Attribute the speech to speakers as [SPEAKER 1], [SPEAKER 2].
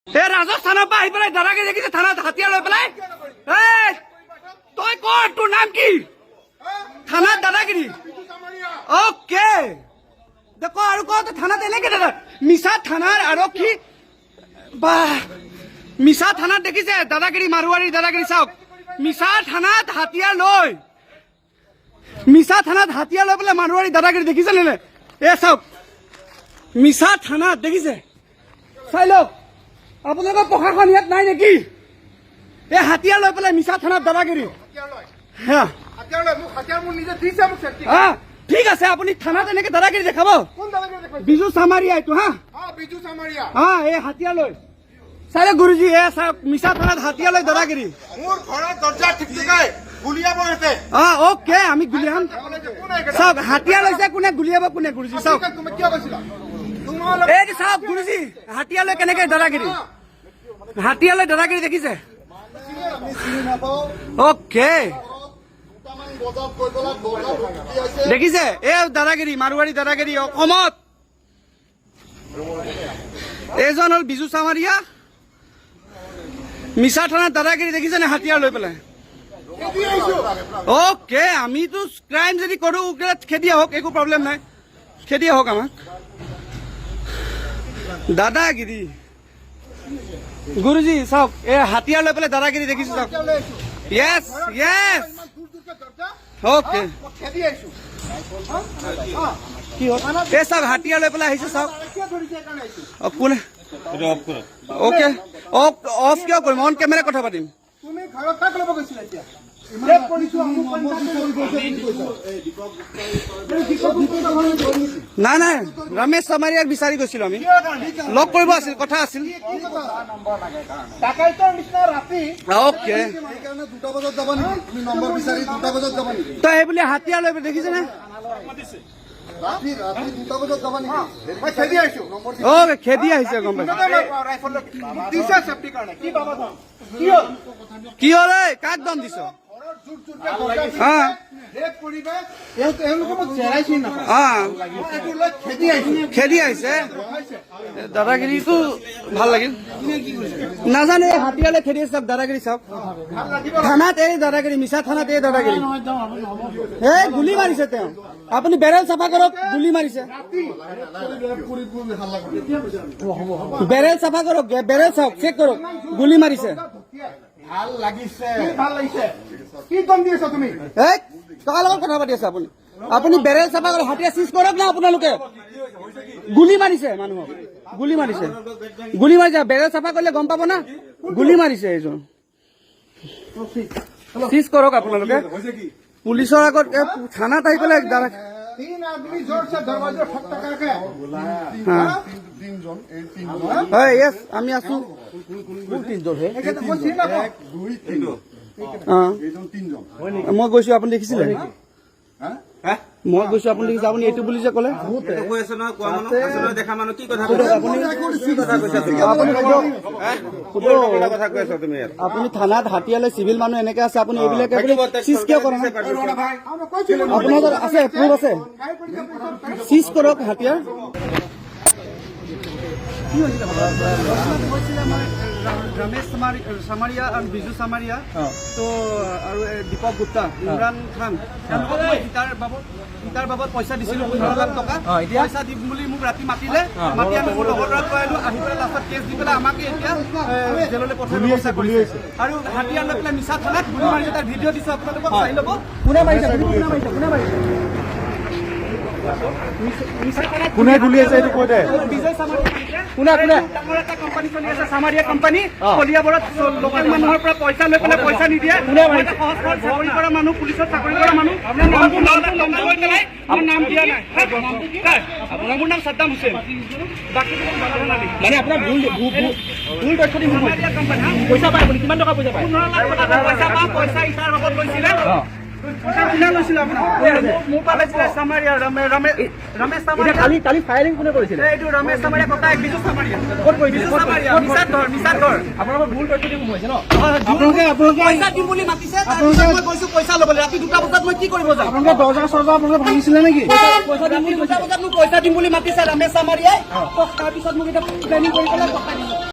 [SPEAKER 1] এই ৰাজস্থানৰ পৰা আহি পেলাই দাদাগিৰি দেখিছে, থানাত হাতিয়াৰ লৈ পেলাই। এই তই কৰ, তোৰ নাম কি? থানাত দাদাগিৰি। অ'কে, দে ক আৰু ক। তই থানাত এনেকে দাদা, মিছা থানাৰ আৰক্ষী বা মিছা থানাত দেখিছে দাদাগিৰি, মাৰোৱাৰী দাদাগিৰি। চাওক, মিছা থানাত হাতিয়াৰ লৈ, মিছা থানাত হাতিয়াৰ লৈ পেলাই মাৰোৱাৰী দাদাগিৰি দেখিছে নে নাই? এ চাওক, মিছা থানাত দেখিছে, চাই লওক। আপোনালোকৰ প্ৰশাসন ইয়াত নাই নেকি? এই হাতিয়াৰ লৈ পেলাই মিছা থানাত দাদাগিৰি। হা।
[SPEAKER 2] হাতিয়াৰ লৈ, মোক হাতিয়াৰ মোৰ নিজে দিছে মোক চেফটি।
[SPEAKER 1] হা, ঠিক আছে, আপুনি থানাত এনেকে দাদাগিৰি দেখাব?
[SPEAKER 2] কোন দাদাগিৰি দেখুৱাইছে?
[SPEAKER 1] বিজু চামাৰিয়া এইটো, হা।
[SPEAKER 2] হা, বিজু চামাৰিয়া।
[SPEAKER 1] হা, এই হাতিয়াৰ লৈ, চাই লওক গুৰুজী, এ চাওক, মিছা থানাত হাতিয়াৰ লৈ দাদাগিৰি।
[SPEAKER 2] মোৰ ঘৰৰ দৰ্জা ঠিকঠিকাই গুলিয়াব ইহঁতে।
[SPEAKER 1] অ, অ'কে, আমি গুলিয়াম।
[SPEAKER 2] কোন আহিছে?
[SPEAKER 1] চাওক, হাতিয়াৰ লৈছে কোনে, গুলিয়াব কোনে? গুৰুজী, চাওক।
[SPEAKER 2] তুমি কিয় কৈছিলা তোমালোক?
[SPEAKER 1] এইটো চাওক গুৰুজী, হাতিয়াৰ লৈ কেনেকে দাদাগিৰি, হাতিয়াৰ লৈ দাদাগিৰি দেখিছে?
[SPEAKER 3] আমি চিনি নাপাওঁ।
[SPEAKER 1] অ'কে।
[SPEAKER 3] 2টামান বজাত গৈ পেলাই দৰ্জা ঢুকিয়াইছে।
[SPEAKER 1] দেখিছে, এই দাদাগিৰি, মাৰোৱাৰী দাদাগিৰি অসমত। এইজন হ'ল বিজু চামাৰিয়া। মিছা থানাত দাদাগিৰি দেখিছে নে হাতিয়াৰ লৈ পেলাই?
[SPEAKER 2] খেদি আহিছো।
[SPEAKER 1] অ'কে, আমিতো ক্ৰাইম যদি কৰো, খেদি আহক, একো প্ৰব্লেম নাই, খেদি আহক আমাক। দাদাগিৰি, গুৰুজী চাওক, এই হাতিয়াৰ লৈ পেলাই দাদাগিৰি দেখিছো, চাওক।
[SPEAKER 2] হাতিয়াৰ লৈ আহিছো।
[SPEAKER 1] য়েছ।
[SPEAKER 2] ইমান দূৰ দূৰকে দৰ্জা।
[SPEAKER 1] অ'কে।
[SPEAKER 2] মই খেদি আহিছো।
[SPEAKER 1] কি হ'ল? এই চাওক, হাতিয়াৰ লৈ পেলাই আহিছে, চাওক।
[SPEAKER 2] কিয় ধৰিছে সেইকাৰণে আহিছো।
[SPEAKER 1] অ, কোনে? অ'কে, অফ অফ কিয় কৰিম? অন কেমেৰা কথা পাতিম।
[SPEAKER 2] তুমি ঘৰত কাক ল'ব গৈছিলা এতিয়া? ৰেপ কৰিছো, আমুক পঞ্চায়ত।
[SPEAKER 1] নাই নাই, ৰমেশ চামাৰিয়াক বিচাৰি গৈছিলো আমি।
[SPEAKER 2] কিয় কাৰণে?
[SPEAKER 1] লগ কৰিব আছিল, কথা আছিল।
[SPEAKER 2] কি কথা? ডাকাইতৰ নিচিনা ৰাতি।
[SPEAKER 1] অ'কে।
[SPEAKER 3] সেইকাৰণে 2টা বজাত যাবা নেকি তুমি? নম্বৰ বিচাৰি 2টা বজাত যাবা নেকি?
[SPEAKER 1] তই সেই বুলি হাতিয়াৰ লৈ দেখিছেনে?
[SPEAKER 3] ৰাতি ৰাতি 2টা বজাত যাবা নেকি?
[SPEAKER 2] মই খেদি আহিছো।
[SPEAKER 1] অ, খেদি আহিছে, গম পাইছো।
[SPEAKER 2] ৰাইফল মোক দিছে চেফটিৰ কাৰণে। কি বাবা ধন কি হ'ল?
[SPEAKER 1] কি হ'ল? ঐ, কাক দম দিছ?
[SPEAKER 2] ঘৰৰ জোৰ জোৰকে দৰ্জা ৰেপ কৰিবা। এওঁলোকে মোক জেৰাই চিনি নাপায়। মই এইটো লৈ খেদি আহিছো।
[SPEAKER 1] খেদি আহিছে। দাদাগিৰিটো ভাল লাগিল। নাজানো, এই হাতিয়াৰলৈ খেদি আহিছে। চাওক, দাদাগিৰি চাওক।
[SPEAKER 2] ভাল লাগিব।
[SPEAKER 1] থানাত এই দাদাগিৰি, মিছা থানাত এই দাদাগিৰি। এই গুলি মাৰিছে তেওঁ। আপুনি বেৰেল চাফা কৰক, গুলি মাৰিছে। বেৰেল চাফা কৰক, বেৰেল চাওক, চেক কৰক, গুলি মাৰিছে।
[SPEAKER 2] ভাল লাগিছে, কি ভাল লাগিছে? কি দম দি আছা তুমি?
[SPEAKER 1] এই কাৰ লগত কথা পাতি আছে আপুনি? আপুনি বেৰেল চাফা কৰক, হাতিয়াৰ চিজ কৰক না আপোনালোকে। গুলি মাৰিছে, মানুহক গুলি মাৰিছে, গুলি মাৰিছে। বেৰেল চাফা কৰিলে গম পাব না। গুলি মাৰিছে এইজন। চিজ কৰক আপোনালোকে। পুলিচৰ আগত থানাত আহি পেলাই দাদা।
[SPEAKER 2] तीन आदमी जोर से दरवाजा ठक के।
[SPEAKER 3] তিনজন, এই তিনজন।
[SPEAKER 1] হয়, য়েছ, আমি আছো।
[SPEAKER 2] মই চিনি নাপাওঁ।
[SPEAKER 3] এক, দুই, তিনি। এইজন তিনজন।
[SPEAKER 1] মই গৈছো, আপুনি দেখিছিলে? মই গৈছো, আপুনি দেখিছে? আপুনি এইটো বুলি যে ক'লে?
[SPEAKER 4] কৈ আছে নহয়, কোৱা মানুহ আছে নহয়, দেখা মানুহ, কি কথা?
[SPEAKER 1] আপুনি
[SPEAKER 4] কি কথা কৈছা তুমি?
[SPEAKER 1] আপুনি সোধক।
[SPEAKER 4] সোধক, কথা কৈ আছা তুমি ইয়াত।
[SPEAKER 1] আপুনি থানাত হাতিয়ালৈ চিভিল মানুহ এনেকে আছে, আপুনি এইবিলাক আপুনি চিজ কিয় কৰা নাই?
[SPEAKER 2] মই কৈছিলো।
[SPEAKER 1] আপোনাৰ তাত আছে, প্ৰুফ আছে, চিজ কৰক হাতিয়াৰ। কি হৈছিলে? ৰমেশ চামাৰিয়া আৰু বিজু চামাৰিয়া তো আৰু এই দীপক গুপ্তা, ইমৰান খান, তেওঁলোকক মই গীতাৰ বাবদ পইচা দিছিলো 15 লাখ টকা। পইচা দিম বুলি মোক ৰাতি মাতিলে। মাতি আমি মোৰ লগৰ ল'ৰাক লৈ আহিলো। আহি পেলাই লাষ্টত কেছ দি পেলাই আমাকে এতিয়া জেললৈ পঠোৱাৰ ব্যৱস্থা কৰিছে। আৰু হাতিয়াৰ লৈ পেলাই মিছা থানাত গুলি মাৰিছে, তাৰ ভিডিঅ' দিছো আপোনালোকক, চাই ল'ব।
[SPEAKER 5] কোনে মাৰিছে? কোনে মাৰিছে? কোনে মাৰিছে?
[SPEAKER 1] মিছা থানাত।
[SPEAKER 5] কোনে গুলিয়াইছে এইটো কৈ দে।
[SPEAKER 1] বিজয় চামাৰিয়া মাৰিছে।
[SPEAKER 5] কোনে, কোনে?
[SPEAKER 1] ডাঙৰ এটা কোম্পানী চলি আছে, চামাৰিয়া কোম্পানী, কলিয়াবৰত। লোকেল মানুহৰ পৰা পইচা লৈ পেলাই পইচা নিদিয়ে। মই এটা সহজ সৰল চাকৰি কৰা মানুহ, পুলিচত চাকৰি কৰা মানুহ। নামটো লৈ পেলাই মোৰ নাম দিয়া নাই। কাৰ? মোৰ নাম ছাদ্দাম হুছেইন। বাকী
[SPEAKER 5] মানে আপোনাৰ ভুল ভুল ভুল তথ্য দি সোমাইছে।
[SPEAKER 1] চামাৰিয়া কোম্পানী, হা?
[SPEAKER 5] পইচা পায় আপুনি? কিমান টকা পইচা পায়?
[SPEAKER 1] 15 লাখ টকা পইচা পাওঁ। পইচা ইটাৰ বাবদ লৈছিলে। পইচা কোনে লৈছিলে আপোনাৰ? মোৰ পৰা লৈছিলে চামাৰিয়া ৰমেশ
[SPEAKER 5] এতিয়া
[SPEAKER 1] চামাৰিয়া।
[SPEAKER 5] কালি কালি ফায়াৰিং কোনে কৰিছিলে?
[SPEAKER 1] এইটো ৰমেশ চামাৰিয়া ককায়েক বিজু চামাৰিয়া।
[SPEAKER 5] ক'ত কৰিছিলে?
[SPEAKER 1] বিজু
[SPEAKER 5] ক'ত
[SPEAKER 1] চামাৰিয়া।
[SPEAKER 5] ক'ত?
[SPEAKER 1] মিছাত ঘৰ, মিছাত ঘৰ।
[SPEAKER 5] আপোনালোকৰ ভুল তথ্য দি সোমাইছে ন?
[SPEAKER 1] আপোনালোকে পইচা দিম বুলি মাতিছে, তাৰপিছত মই গৈছো পইচা ল'বলৈ। ৰাতি 2টা বজাত মই কি কৰিব যাম?
[SPEAKER 5] আপোনালোকে দৰ্জা চৰ্জা আপোনালোকে ভাঙিছিলে নেকি?
[SPEAKER 1] পইচা দিম বুলি, 2টা বজাত মোক পইচা দিম বুলি মাতিছে ৰমেশ চামাৰিয়াই। তাৰপিছত মোক এতিয়া প্লেনিং কৰি পেলাই পঠাই দিছে।